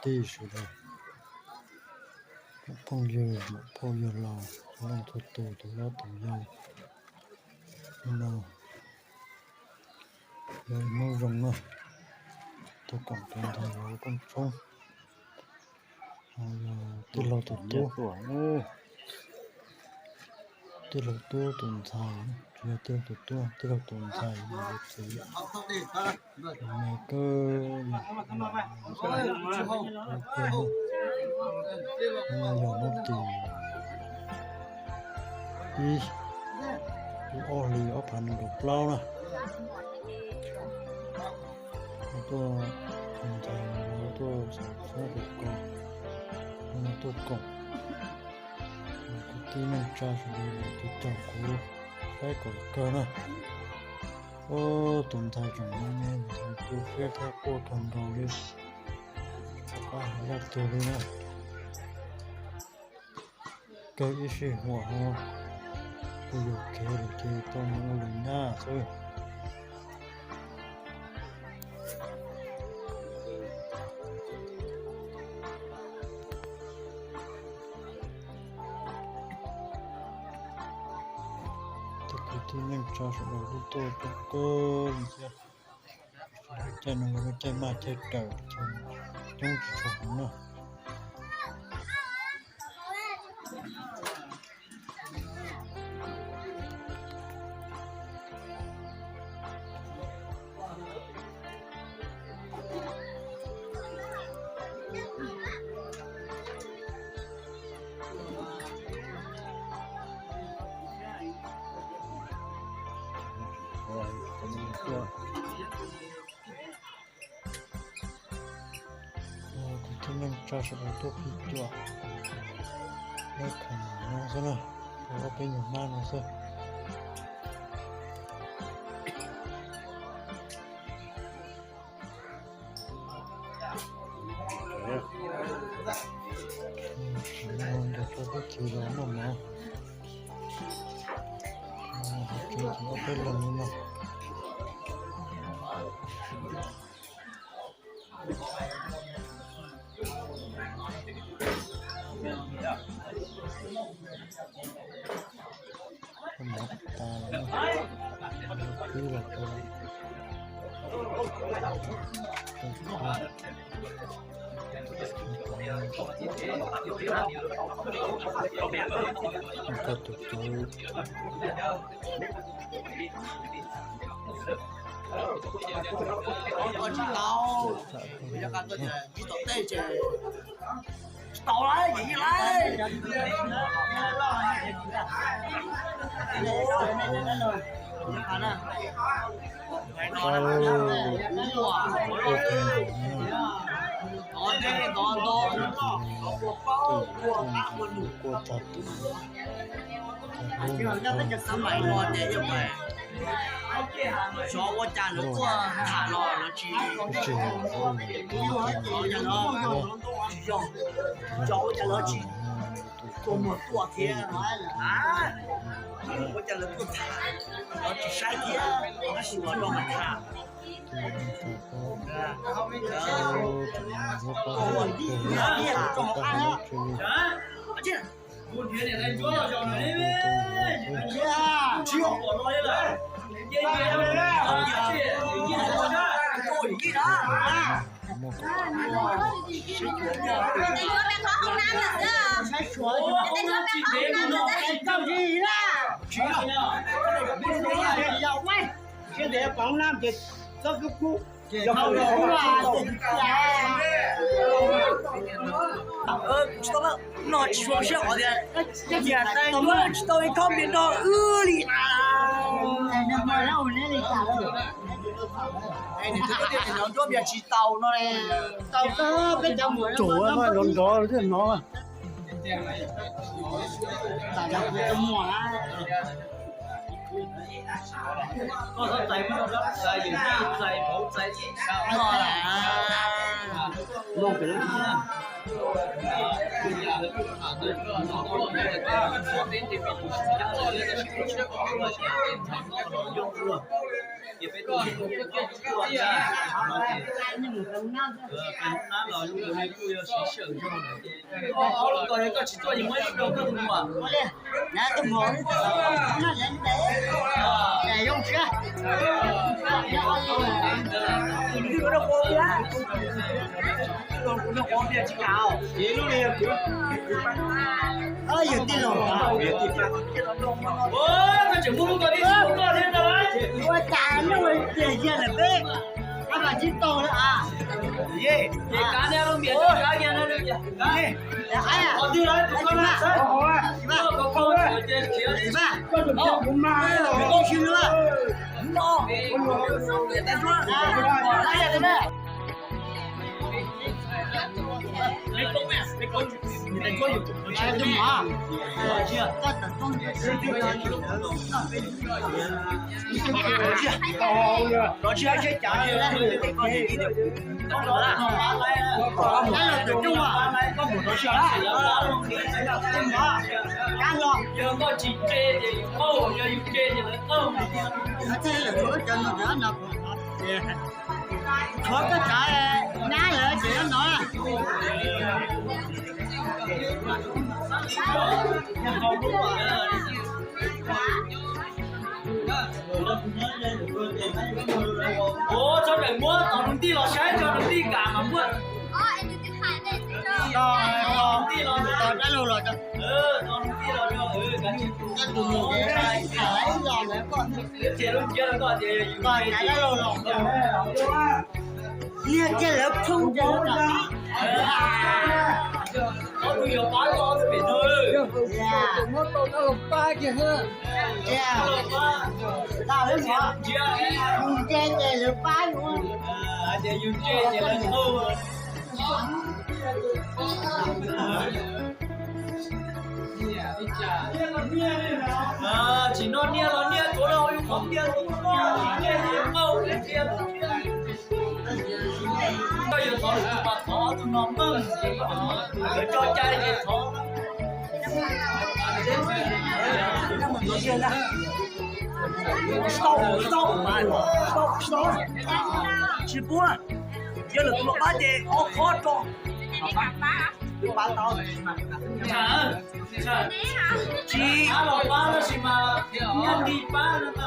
Tij sawv daws, phooj ywg, muam phauj yawg laus, txhua leej txhua tus, tus hlob tus yau, no yog ib hnub zoo na, tuaj koom tus ntxhais los ua rooj tshoob. Tij laug tus tub, tij laug tub tus ntxhais, tsis yog tij laug tus tub, tij laug tus ntxhais yog txiv me kawg. No yog hnub tim ib, lub ob hlis ob phav nees nkaum plaub na. Tuaj, tus ntxhais tuaj xav txhawb tus ko, tuaj koom, kwv tij neej tsa sawv daws tus caum kuv saib kom kawg na. Ub, tus ntxhais tseem me me, ntxhais tu siab thiab quaj kawg nkaus li, tsis pom qab hais zaj twg li na. Kawg ib sij huam ho kuj yuam kev lawm ces tau mus ua lus nyab xwb. Cov kwv tij neej tsa sawv daws kuj tuaj coob kawg li thiab. Caij no yog lub caij maj caij raws, coob tsis tshua heev na. Kwv tij neej tsa sawv daws tuaj phim cuam, lawv khoom no xwb na, ob peb nyuag hmab no xwb. Ntawm tso tub txiv los noj mov, tsev tsev ob peb leeg li no. Mov tas lawm, pib los rau, rau tus cawv. Tsis tau, tsis tau tej ces tsis tau lawm, yeej lawm. Ua tag tus, xav mas no ces yog mas xyov ua cas lawv tuaj tham los lawv tsis, ua cas no tsis yog, xyov ua cas lawv tsis tua muag tuaj thiab, ua cas lawv tuaj tham lawv tsis saib thiab, tab sis los rau mas tham. Tsis tau no tsis zoo siab qhov tias tias tais ncuab tsis tau ib khob npias nrog wb li. Ncuab npias tsis tau no, tsuav nrov nrov thiab no. Koj tsis tuaj ces muab ib lub rau koj tus muam. Ua cas no tias yog lawm peb, ab, mas tsis tau lawm a. Yog koj tsis tse ces yus qaug, yog yus tse ces lawv qaug. Tshuav koj tsav nyab lawm ces nyob no. Ua txhob daim muab tos nws tij los saib, tso nws tij kam mas muab. Tos dab laug los, tus nus tham ib los ntawd koj, koj dab laug los, niag kiag lawv phooj ywg. Ob tug yog pab koj ob tug pem no. Muab tau dab laug pab kiag. Yus ntse ces lawv pab yus. Hais tias yus ntse ces lawv qaug. Tsis noj niaj los niaj tuav los yus qhov tiag, tsis noj niaj ces qaug tiag. Koj yuav thov lwm tus mas thov ob tug no meej, lawv tso cai li ces thov. Tsis pub, yog lwm tus los pab ces ob qhob rau. Tsis pab los pab tab sis mas nyob li pab no.